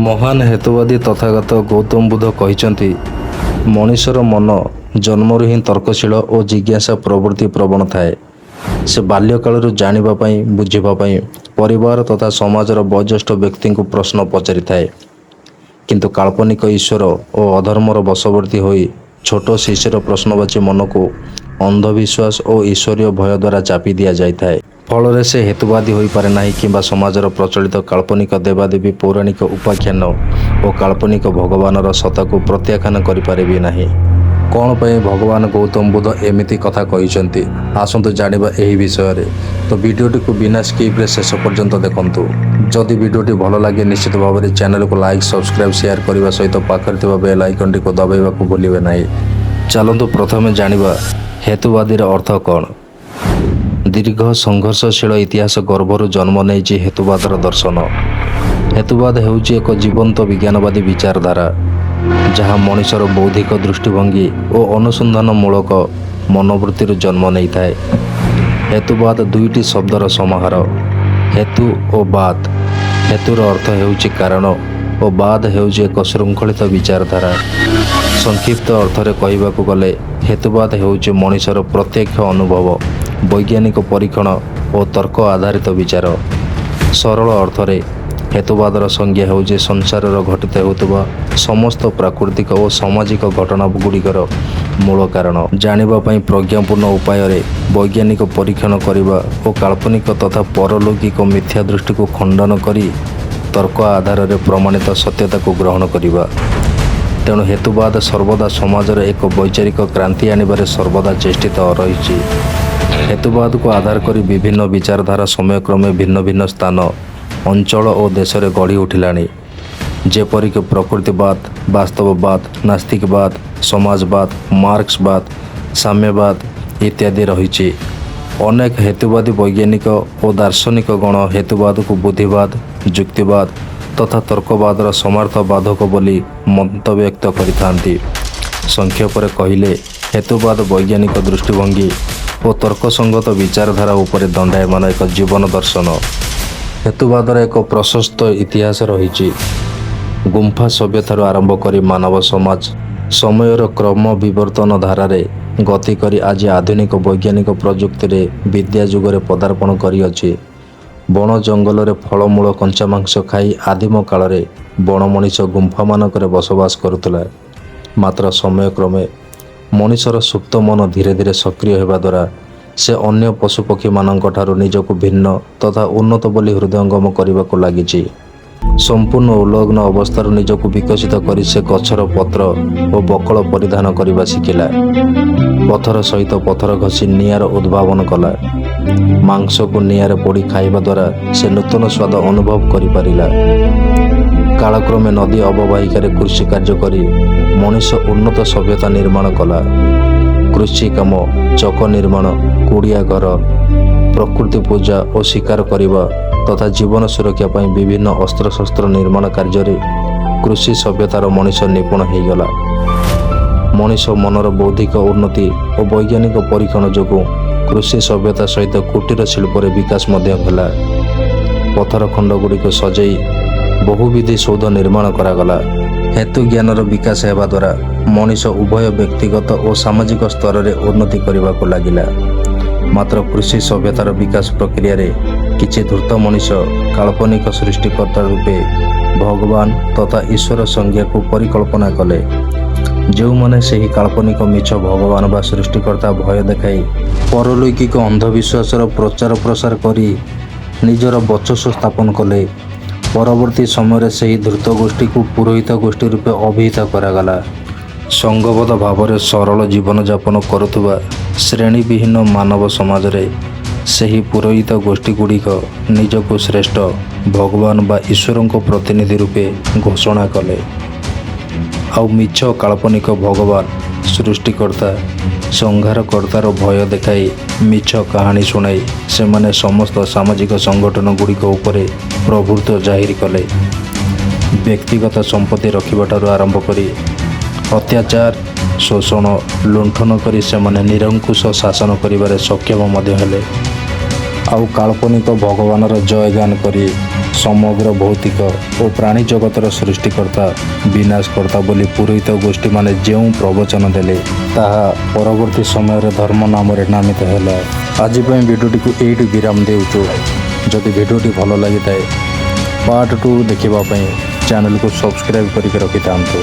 ମହାନ ହେତୁବାଦୀ ତଥାଗତ ଗୌତମ ବୁଦ୍ଧ କହିଛନ୍ତି, ମଣିଷର ମନ ଜନ୍ମରୁ ହିଁ ତର୍କଶୀଳ ଓ ଜିଜ୍ଞାସା ପ୍ରବୃତ୍ତି ପ୍ରବଣ ଥାଏ। ସେ ବାଲ୍ୟକାଳରୁ ଜାଣିବା ପାଇଁ, ବୁଝିବା ପାଇଁ ପରିବାର ତଥା ସମାଜର ବୟୋଜ୍ୟେଷ୍ଠ ବ୍ୟକ୍ତିଙ୍କୁ ପ୍ରଶ୍ନ ପଚାରିଥାଏ। କିନ୍ତୁ କାଳ୍ପନିକ ଈଶ୍ୱର ଓ ଅଧର୍ମର ବଶବର୍ତ୍ତୀ ହୋଇ ଛୋଟ ଶିଶୁର ପ୍ରଶ୍ନବାଚୀ ମନକୁ ଅନ୍ଧବିଶ୍ୱାସ ଓ ଈଶ୍ୱରୀୟ ଭୟ ଦ୍ୱାରା ଚାପି ଦିଆଯାଇଥାଏ। ଫଳରେ ସେ ହେତୁବାଦୀ ହୋଇପାରେ ନାହିଁ କିମ୍ବା ସମାଜର ପ୍ରଚଳିତ କାଳ୍ପନିକ ଦେବାଦେବୀ, ପୌରାଣିକ ଉପାଖ୍ୟାନ ଓ କାଳ୍ପନିକ ଭଗବାନର ସତ୍ତାକୁ ପ୍ରତ୍ୟାଖ୍ୟାନ କରିପାରେ ବି ନାହିଁ। କ'ଣ ପାଇଁ ଭଗବାନ ଗୌତମ ବୁଦ୍ଧ ଏମିତି କଥା କହିଛନ୍ତି, ଆସନ୍ତୁ ଜାଣିବା ଏହି ବିଷୟରେ। ତ ଭିଡ଼ିଓଟିକୁ ବିନା ସ୍କିପ୍ରେ ଶେଷ ପର୍ଯ୍ୟନ୍ତ ଦେଖନ୍ତୁ। ଯଦି ଭିଡ଼ିଓଟି ଭଲ ଲାଗେ, ନିଶ୍ଚିତ ଭାବରେ ଚ୍ୟାନେଲକୁ ଲାଇକ୍, ସବସ୍କ୍ରାଇବ୍, ସେୟାର କରିବା ସହିତ ପାଖରେ ଥିବା ବେଲ୍ ଆଇକନ୍ଟିକୁ ଦବାଇବାକୁ ଭୁଲିବେ ନାହିଁ। ଚାଲନ୍ତୁ ପ୍ରଥମେ ଜାଣିବା ହେତୁବାଦୀର ଅର୍ଥ କ'ଣ। ଦୀର୍ଘ ସଂଘର୍ଷଶୀଳ ଇତିହାସ ଗର୍ଭରୁ ଜନ୍ମ ନେଇଛି ହେତୁବାଦର ଦର୍ଶନ। ହେତୁବାଦ ହେଉଛି ଏକ ଜୀବନ୍ତ ବିଜ୍ଞାନବାଦୀ ବିଚାରଧାରା, ଯାହା ମଣିଷର ବୌଦ୍ଧିକ ଦୃଷ୍ଟିଭଙ୍ଗୀ ଓ ଅନୁସନ୍ଧାନମୂଳକ ମନୋବୃତ୍ତିରୁ ଜନ୍ମ ନେଇଥାଏ। ହେତୁବାଦ ଦୁଇଟି ଶବ୍ଦର ସମାହାର, ହେତୁ ଓ ବାଦ। ହେତୁର ଅର୍ଥ ହେଉଛି କାରଣ ଓ ବାଦ ହେଉଛି ଏକ ଶୃଙ୍ଖଳିତ ବିଚାରଧାରା। ସଂକ୍ଷିପ୍ତ ଅର୍ଥରେ କହିବାକୁ ଗଲେ, ହେତୁବାଦ ହେଉଛି ମଣିଷର ପ୍ରତ୍ୟକ୍ଷ ଅନୁଭବ, ବୈଜ୍ଞାନିକ ପରୀକ୍ଷଣ ଓ ତର୍କ ଆଧାରିତ ବିଚାର। ସରଳ ଅର୍ଥରେ ହେତୁବାଦର ସଂଜ୍ଞା ହେଉଛି ସଂସାରରେ ଘଟିତ ହେଉଥିବା ସମସ୍ତ ପ୍ରାକୃତିକ ଓ ସାମାଜିକ ଘଟଣାଗୁଡ଼ିକର ମୂଳ କାରଣ ଜାଣିବା ପାଇଁ ପ୍ରଜ୍ଞାପୂର୍ଣ୍ଣ ଉପାୟରେ ବୈଜ୍ଞାନିକ ପରୀକ୍ଷଣ କରିବା ଓ କାଳ୍ପନିକ ତଥା ପରଲୌକିକ ମିଥ୍ୟା ଦୃଷ୍ଟିକୁ ଖଣ୍ଡନ କରି ତର୍କ ଆଧାରରେ ପ୍ରମାଣିତ ସତ୍ୟତାକୁ ଗ୍ରହଣ କରିବା। ତେଣୁ ହେତୁବାଦ ସର୍ବଦା ସମାଜରେ ଏକ ବୈଚାରିକ କ୍ରାନ୍ତି ଆଣିବାରେ ସର୍ବଦା ଚେଷ୍ଟିତ ରହିଛି। ହେତୁବାଦକୁ ଆଧାର କରି ବିଭିନ୍ନ ବିଚାରଧାରା ସମୟକ୍ରମେ ଭିନ୍ନ ଭିନ୍ନ ସ୍ଥାନ, ଅଞ୍ଚଳ ଓ ଦେଶରେ ଗଢ଼ି ଉଠିଲାଣି। ଯେପରିକି ପ୍ରକୃତିବାଦ, ବାସ୍ତବବାଦ, ନାସ୍ତିକବାଦ, ସମାଜବାଦ, ମାର୍କ୍ସବାଦ, ସାମ୍ୟବାଦ ଇତ୍ୟାଦି ରହିଛି। ଅନେକ ହେତୁବାଦୀ ବୈଜ୍ଞାନିକ ଓ ଦାର୍ଶନିକଗଣ ହେତୁବାଦକୁ ବୁଦ୍ଧିବାଦ, ଯୁକ୍ତିବାଦ ତଥା ତର୍କବାଦର ସମର୍ଥ ବାଧକ ବୋଲି ମତବ୍ୟକ୍ତ କରିଥାନ୍ତି। ସଂକ୍ଷେପରେ କହିଲେ, ହେତୁବାଦ ବୈଜ୍ଞାନିକ ଦୃଷ୍ଟିଭଙ୍ଗୀ ଓ ତର୍କସଙ୍ଗତ ବିଚାରଧାରା ଉପରେ ଦଣ୍ଡାୟମାନ ଏକ ଜୀବନ ଦର୍ଶନ। ହେତୁବାଦର ଏକ ପ୍ରଶସ୍ତ ଇତିହାସ ରହିଛି। ଗୁମ୍ଫା ସଭ୍ୟତାରୁ ଆରମ୍ଭ କରି ମାନବ ସମାଜ ସମୟର କ୍ରମ ବିବର୍ତ୍ତନ ଧାରାରେ ଗତି କରି ଆଜି ଆଧୁନିକ ବୈଜ୍ଞାନିକ ପ୍ରଯୁକ୍ତିରେ ବିଦ୍ୟା ଯୁଗରେ ପଦାର୍ପଣ କରିଅଛି। ବଣ ଜଙ୍ଗଲରେ ଫଳମୂଳ, କଞ୍ଚା ମାଂସ ଖାଇ ଆଦିମ କାଳରେ ବଣ ମଣିଷ ଗୁମ୍ଫାମାନଙ୍କରେ ବସବାସ କରୁଥିଲା। ମାତ୍ର ସମୟକ୍ରମେ ମଣିଷର ସୁପ୍ତ ମନ ଧୀରେ ଧୀରେ ସକ୍ରିୟ ହେବା ଦ୍ୱାରା ସେ ଅନ୍ୟ ପଶୁପକ୍ଷୀମାନଙ୍କଠାରୁ ନିଜକୁ ଭିନ୍ନ ତଥା ଉନ୍ନତ ବୋଲି ହୃଦୟଙ୍ଗମ କରିବାକୁ ଲାଗିଛି। ସମ୍ପୂର୍ଣ୍ଣ ଉଲଗ୍ନ ଅବସ୍ଥାରୁ ନିଜକୁ ବିକଶିତ କରି ସେ ଗଛର ପତ୍ର ଓ ବକଳ ପରିଧାନ କରିବା ଶିଖିଲା। ପଥର ସହିତ ପଥର ଘଷି ନିଆଁର ଉଦ୍ଭାବନ କଲା। ମାଂସକୁ ନିଆଁରେ ପୋଡ଼ି ଖାଇବା ଦ୍ୱାରା ସେ ନୂତନ ସ୍ୱାଦ ଅନୁଭବ କରିପାରିଲା। କାଳକ୍ରମେ ନଦୀ ଅବବାହିକାରେ କୃଷି କାର୍ଯ୍ୟ କରି ମଣିଷ ଉନ୍ନତ ସଭ୍ୟତା ନିର୍ମାଣ କଲା। କୃଷି କାମ, ଚକ ନିର୍ମାଣ, କୁଡ଼ିଆ ଘର, ପ୍ରକୃତି ପୂଜା ଓ ଶିକାର କରିବା ତଥା ଜୀବନ ସୁରକ୍ଷା ପାଇଁ ବିଭିନ୍ନ ଅସ୍ତ୍ରଶସ୍ତ୍ର ନିର୍ମାଣ କାର୍ଯ୍ୟରେ କୃଷି ସଭ୍ୟତାର ମଣିଷ ନିପୁଣ ହୋଇଗଲା। ମଣିଷ ମନର ବୌଦ୍ଧିକ ଉନ୍ନତି ଓ ବୈଜ୍ଞାନିକ ପରୀକ୍ଷଣ ଯୋଗୁଁ କୃଷି ସଭ୍ୟତା ସହିତ କୁଟୀର ଶିଳ୍ପରେ ବିକାଶ ମଧ୍ୟ ହେଲା। ପଥର ଖଣ୍ଡଗୁଡ଼ିକୁ ସଜେଇ ବହୁବିଧି ସୌଧ ନିର୍ମାଣ କରାଗଲା। ହେତୁ ଜ୍ଞାନର ବିକାଶ ହେବା ଦ୍ୱାରା ମଣିଷ ଉଭୟ ବ୍ୟକ୍ତିଗତ ଓ ସାମାଜିକ ସ୍ତରରେ ଉନ୍ନତି କରିବାକୁ ଲାଗିଲା। ମାତ୍ର କୃଷି ସଭ୍ୟତାର ବିକାଶ ପ୍ରକ୍ରିୟାରେ କିଛି ଧୂର୍ତ୍ତ ମଣିଷ କାଳ୍ପନିକ ସୃଷ୍ଟିକର୍ତ୍ତା ରୂପେ ଭଗବାନ ତଥା ଈଶ୍ୱର ସଂଜ୍ଞାକୁ ପରିକଳ୍ପନା କଲେ। ଯେଉଁମାନେ ସେହି କାଳ୍ପନିକ ମିଛ ଭଗବାନ ବା ସୃଷ୍ଟିକର୍ତ୍ତା ଭୟ ଦେଖାଇ ପରଲୌକିକ ଅନ୍ଧବିଶ୍ୱାସର ପ୍ରଚାର ପ୍ରସାର କରି ନିଜର ବର୍ଚସ୍ୱ ସ୍ଥାପନ କଲେ, ପରବର୍ତ୍ତୀ ସମୟରେ ସେହି ଧୂର୍ତ୍ତ ଗୋଷ୍ଠୀକୁ ପୁରୋହିତ ଗୋଷ୍ଠୀ ରୂପେ ଅଭିହିତ କରାଗଲା। ସଂଘବଦ୍ଧ ଭାବରେ ସରଳ ଜୀବନଯାପନ କରୁଥିବା ଶ୍ରେଣୀବିହୀନ ମାନବ ସମାଜରେ ସେହି ପୁରୋହିତ ଗୋଷ୍ଠୀଗୁଡ଼ିକ ନିଜକୁ ଶ୍ରେଷ୍ଠ, ଭଗବାନ ବା ଈଶ୍ୱରଙ୍କ ପ୍ରତିନିଧି ରୂପେ ଘୋଷଣା କଲେ। ଆଉ ମିଛ କାଳ୍ପନିକ ଭଗବାନ, ସୃଷ୍ଟିକର୍ତ୍ତା, ସଂହାରକର୍ତ୍ତାର ଭୟ ଦେଖାଇ, ମିଛ କାହାଣୀ ଶୁଣାଇ ସେମାନେ ସମସ୍ତ ସାମାଜିକ ସଂଗଠନଗୁଡ଼ିକ ଉପରେ ପ୍ରଭୁତ୍ୱ ଜାହିର କଲେ। ବ୍ୟକ୍ତିଗତ ସମ୍ପତ୍ତି ରଖିବାଠାରୁ ଆରମ୍ଭ କରି ଅତ୍ୟାଚାର, ଶୋଷଣ, ଲୁଣ୍ଠନ କରି ସେମାନେ ନିରଙ୍କୁଶ ଶାସନ କରିବାରେ ସକ୍ଷମ ମଧ୍ୟ ହେଲେ। ଆଉ କାଳ୍ପନିକ ଭଗବାନର ଜୟଗାନ କରି ସମଗ୍ର ଭୌତିକ ଓ ପ୍ରାଣୀ ଜଗତର ସୃଷ୍ଟିକର୍ତ୍ତା, ବିନାଶକର୍ତ୍ତା ବୋଲି ପୁରୋହିତ ଗୋଷ୍ଠୀମାନେ ଯେଉଁ ପ୍ରବଚନ ଦେଲେ, ତାହା ପରବର୍ତ୍ତୀ ସମୟରେ ଧର୍ମ ନାମରେ ନାମିତ ହେଲା। ଆଜି ପାଇଁ ଭିଡ଼ିଓଟିକୁ ଏଇଠି ବିରାମ ଦେଉଛୁ। ଯଦି ଭିଡ଼ିଓଟି ଭଲ ଲାଗିଥାଏ, ପାର୍ଟ 2 ଦେଖିବା ପାଇଁ ଚ୍ୟାନେଲକୁ ସବସ୍କ୍ରାଇବ୍ କରିକି ରଖିଥାନ୍ତୁ।